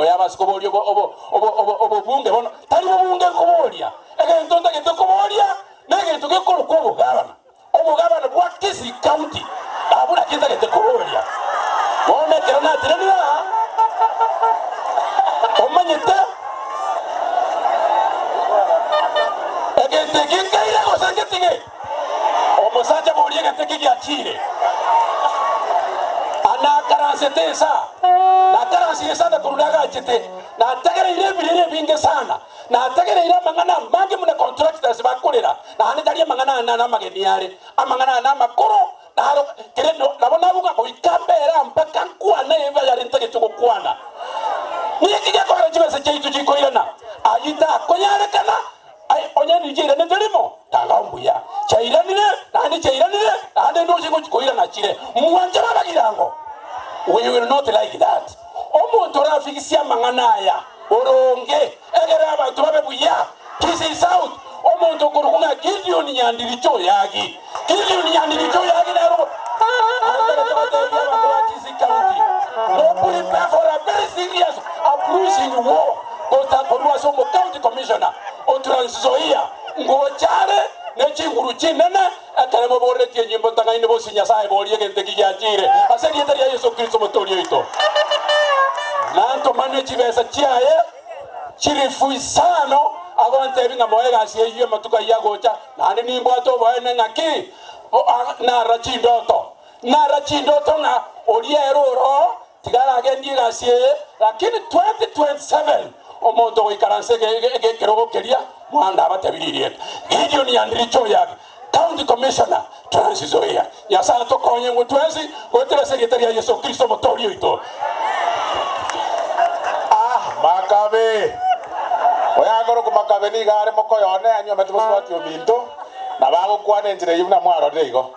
Oyo abase koboria obo, obo, obo, obo, obobunge bono, tari bobunge nkoboria, egento ntagete koboria negento gekorokwa obogabana, obogabana bwa Kisii County, abwo naki ntagete koboria. Bono ekero natenenire aa, omanyete egento eki nkeire gose ngetige? Omosacha boria egento eke giachiire. Anakaransete insa, nakaransirie sana korwa nagachete, nategereire ebiriri ebinge sana, nategereire amang'ana amange buna contractors bakorera, naende tari amang'ana ane namageni are, amang'ana ane amakoro, naro kere nabo naboka goika mbere aa mpaka nkwane ebe ayare ntagete gokwana. Ninki gekogera chibesa chiaito chikoirana? Ayio takonyarekana. Aye onye nichairanete rimo, tanga mbuya. Chairanire, naende chairanire, naende ndoche gochia koirana chire. Mwanche babagirango? We will not like that. Omonto orafigisie amang'ana aya boronge, egere abanto babe buya. Kisii South, omonto okorokwa ng'a Gideon Nyandiricho Oyagi. Gideon Nyandiricho Oyagi nere obo aterete gotebia abanto ba Kisii County, Mo prepare for a very serious abruising war gocha korwa ase omo county commissioner o Trans Nzoia ngocha are ne chinguru chinene ekero moboretie enyimbo ntang'aini bonsi Nyasae borie egento eki giachire ase erieta ria Yeso Kristo omotoori oito. Nantomane chibesa chiaye chilifu isano agontebia ng'a moe egasi eyio amatuko ayio agocha Naende nimbwate oboene ng'aki narora chindoto, narora chindoto ng'a oria ere oroo tiga aragendie egasi eye, lakini 2027 omonto ogoikaransa ekerogo keria mwanda abatebirie erieta Gideon Nyandiricho Oyagi, County Commissioner, Trans Nzoia. Nyasae atokonye intwe twensi goetera ase erieta ria Yeso Kristo Omotoori oito. Ah, Makabe! Oyakorokwa Makabe nigo are mokoyone, anyuomete mosubati ominto, nabo agokwana enchera eyio buna mwarorire igo.